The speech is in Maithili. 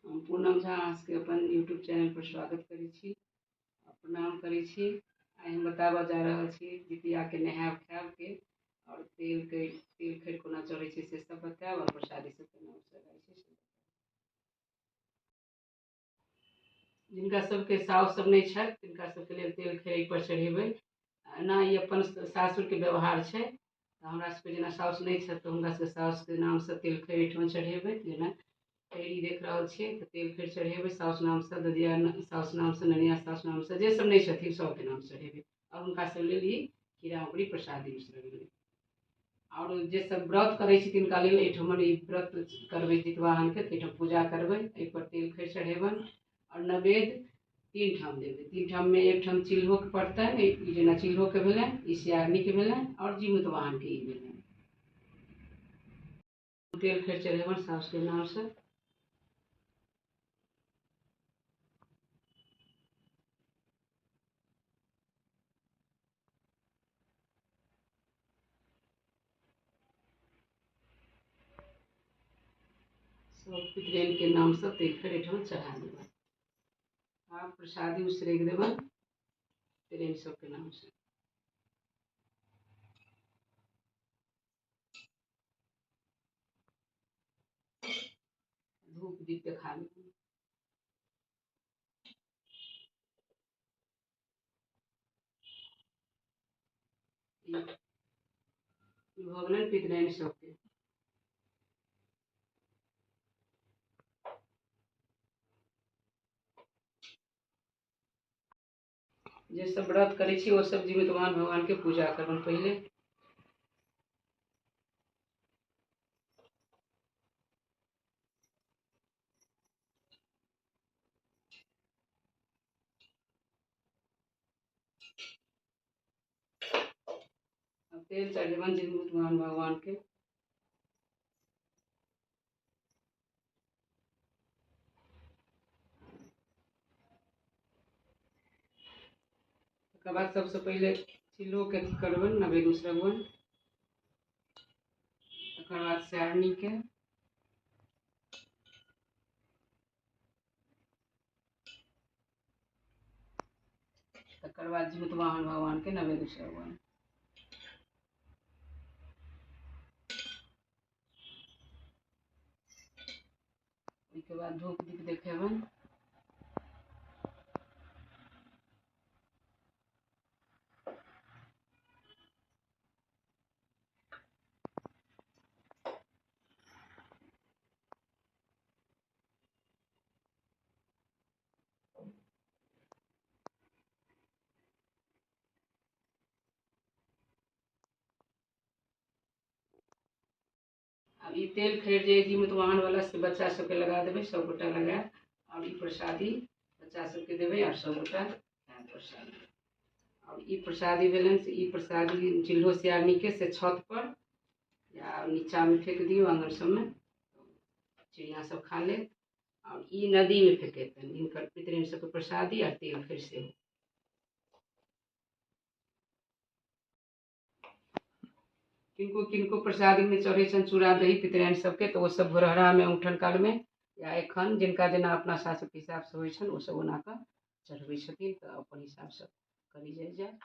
हम पूनम झा अहाँ सबके अपन यूट्यूब चैनल पर स्वागत करै छी, प्रणाम करै छी। आइ हम बताबऽ जा रहल छी जितियाके नहायब खायबके और तेल खैर कोना चढ़ै छै से सब बतायब और प्रसादी सब केना चढ़ै छै। जिनका सबके साउस सब नहि छथि तिनका सबके लेल तेल खैर एहिपर चढ़ेबै। एना ई अपन सासुरके व्यवहार छै, तऽ हमरा सबके जेना साउस नहि छथि तऽ हुनका सबके साउसके नामसँ तेल खैर एहिठाम चढ़ेबै। जेना खैरी देख रहल छियै तऽ तेल खैर चढ़ेबै साउस नामसँ, ददिया साउस नामसँ, ननिया साउस नामसँ, जे सब नहि छथिन सबके नाम चढ़ेबै। आओर हुनका सब लेल ई खीरा औंकरी प्रसादी उसरगबै। आओर जे सब व्रत करै छी तिनका लेल एहिठाम ई व्रत करबै जितवाहनके, तऽ एहिठाम पूजा करबै, एहिपर तेल खैर चढ़ेबनि। आओर नैवेद्य तीन ठाम देबै। तीन ठाममे एक ठाम चिल्होके पड़तनि, ई जेना चिल्होके भेलनि, ई सियारनीके भेलनि आओर जीमूतवाहनके ई भेलनि। तेल खैर चढ़ेबनि साउसके नामसँ। सब पितराइनके नामसँ तेल खैर एहिठाम चढ़ा देबनि। आब प्रसादी उसरगि देबनि पितराइन सबके नामसँ। धूप दीप देखा देबनि। ई भऽ गेलनि पितराइन सबके। जे सब व्रत करै छी ओ सब जीमूतवाहन भगवानके पूजा करबनि पहिले। अब तेल चढ़ेबनि जीमूतवाहन भगवानके। तकर बाद सबसँ पहिले चिल्होके अथी करबनि, नैवेद्य उसरगबनि। तकर बाद सियारनीके, तकर बाद जीमूतवाहन भगवानके नैवेद्य उसरगबनि। ओहिके बाद धूप दीप देखेबनि। अब ई तेल खैर जे जीमूतवाहन वाला से बच्चा सबके लगा देबै, सब गोटा लगायब। और ई प्रसादी बच्चा सबके देबै और सब गोटा खायब प्रसादी। और ई प्रसादी भेलनि से ई प्रसादी चिल्हो सियारनीके से छत पर या नीचामे फेक दियौ, आङ्गन सबमे चिड़िया सब खा लेत। और ई नदीमे फेकेतनि हिनकर पितृन सबके प्रसादी और तेल खैर सेहो। किनको किनको प्रसादीमे चढ़ै छनि चूड़ा दही पितराइन सबके, तऽ ओ सब भोरहरामे औंठन कालमे या एखन जिनका जेना अपना सासुरके हिसाबसँ होइ छनि ओ सब ओना कऽ चढ़बै छथिन, तऽ अपन हिसाबसँ करी जाइ जाय।